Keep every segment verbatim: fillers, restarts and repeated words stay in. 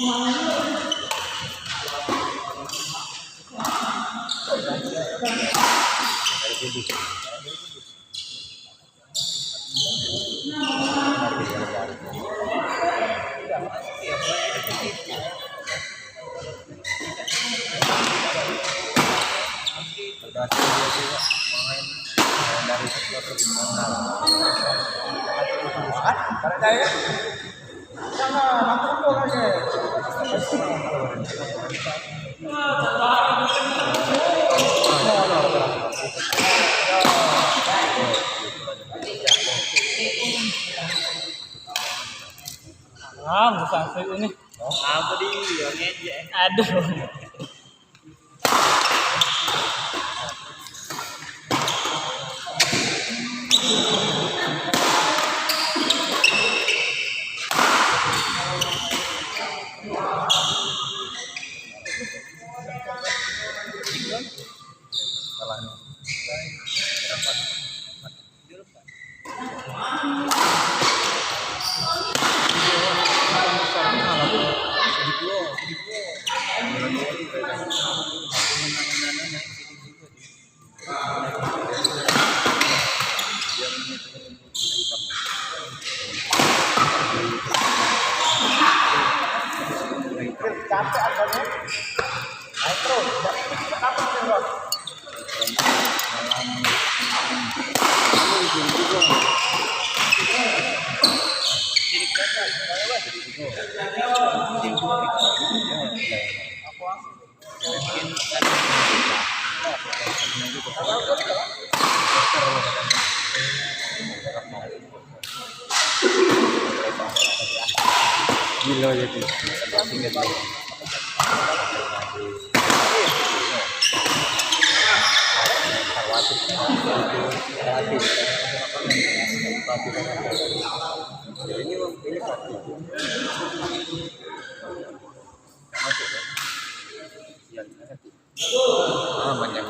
Ah, susah sih ini. Apa dia ngejek? Aduh. Gila ya, Ki. Ini, ini masuk, ya. Ah, banyak.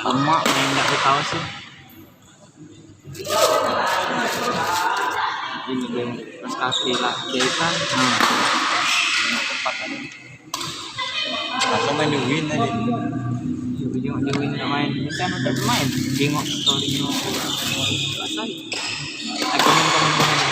Lemak, minyak tahu sih. Ini dia, mas kaki lah, jahitan. Nah. Aku main di Win tadi. Jengok di Win nak main. Ini kan ada main. Jengok story-nya. Pasal. Aku main, komen, komen.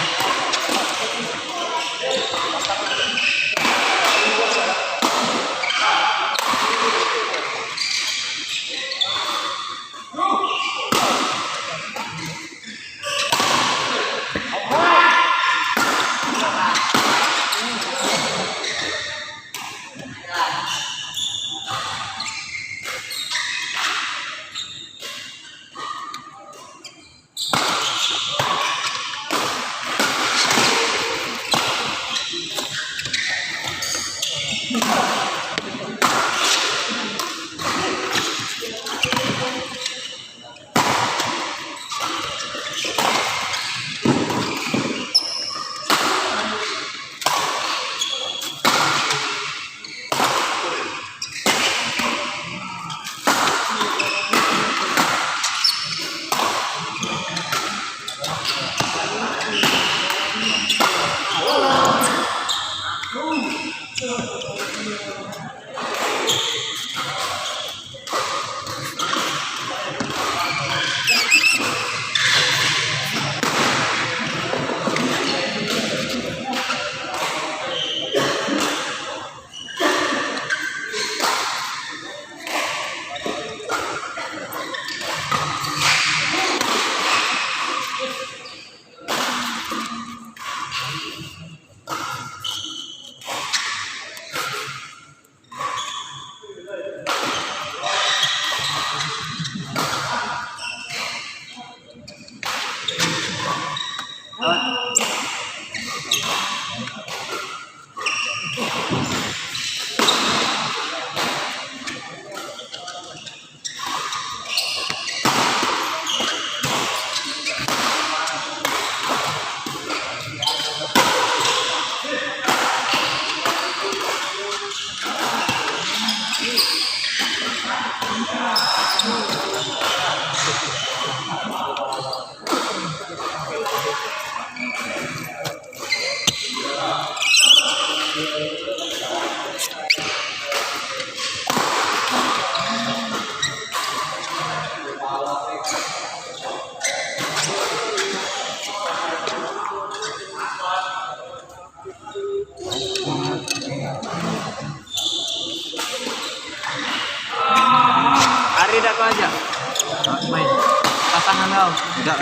Hari dak kau ajak main? Pasangan kau? Dak.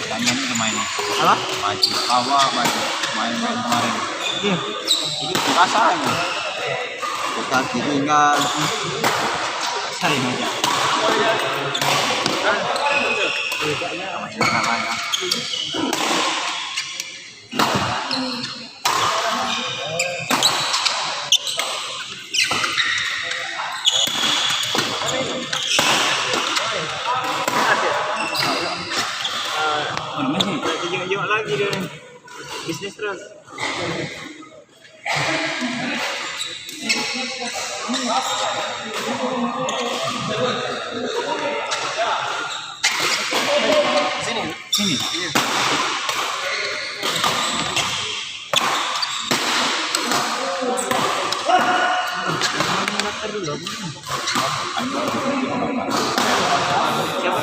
Tanya ni main. Apa? Maju. Kawa maju. Main, main kemarin. Iya. Ini rasa ini. Bukan ditinggal. Rasa ini aja. Sama-sama ya. Jenguk-jenguk lagi dia ni. Bisnis terus. Sini. Sini. Iya. Siapa?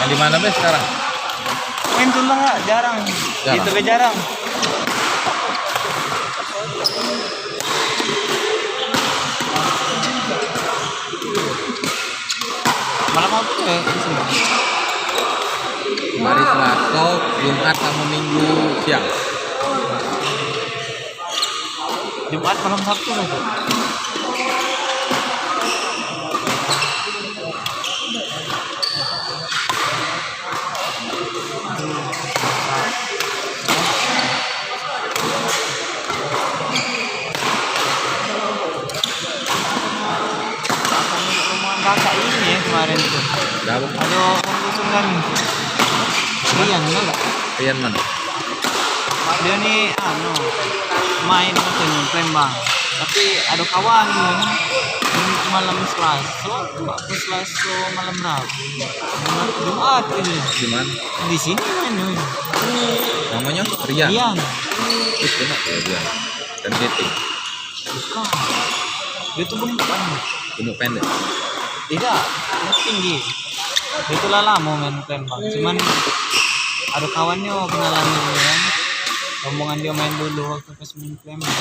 Yang di mana be sekarang? Main tulah jarang. Jarang. Itu be jarang. Malam apa tuh ya? Di sini. Hari Selasa, Jumat sama Minggu siang. Jumat malam Sabtu lah tuh. Rombongan kakak ini ya kemarin tuh. Ada apa? Ada orang dusun kami. Rian, enggak? Rian mana? Dia ni, anu, main ke sini, Palembang. Tapi ada kawan ni, malam Selasa, waktu Selasa malam Rabu. Jumat ini. Di mana? Di sini main ni. Namanya Rian. Rian. Itu nak ya, Rian. Dan G T. Bukan. Dia tuh gemuk kan? Gemuk pendek. Tidak, dia tinggi. Dia tuh lah lama main Palembang. Cuman ada kawannya kenalan dulu kan. Rombongan dia main dulu waktu pas main Palembang.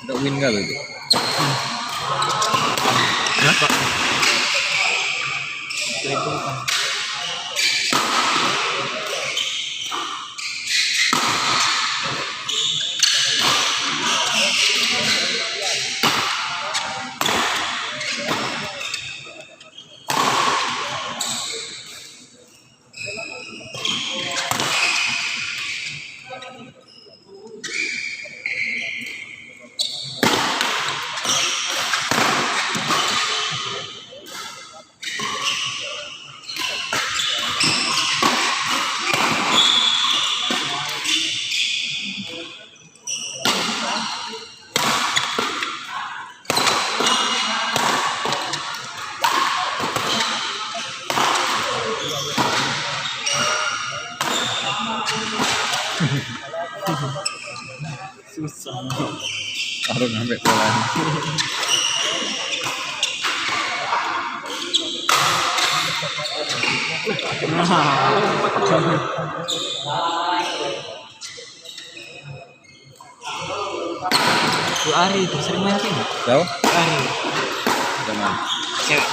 Dak win kali tu. Hah? Susah. Baru ngambil bola. Nah. Tu Ari tu sering main sini. Tahu? Ari. Zaman. Cewek.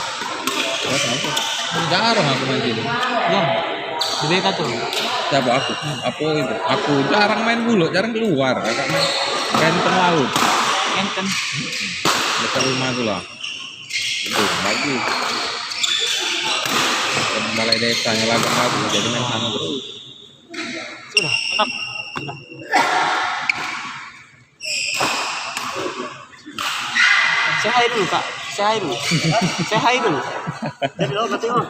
Tahu kenapa? Jarang aku main sini. Yang di B K tu. Siapa aku? Apa itu? Aku jarang main bulu, jarang keluar. Kakak main Kenten laut. Kenten. Dekat rumah tu lah. Itu bagus. Balai desa yang lagu-lagu, jadi main sana terus. Sudah, tetap. Sudah. Say hi dulu, Kak. Say hi dulu. Say hi dulu. Jadi, oh, berarti, oh.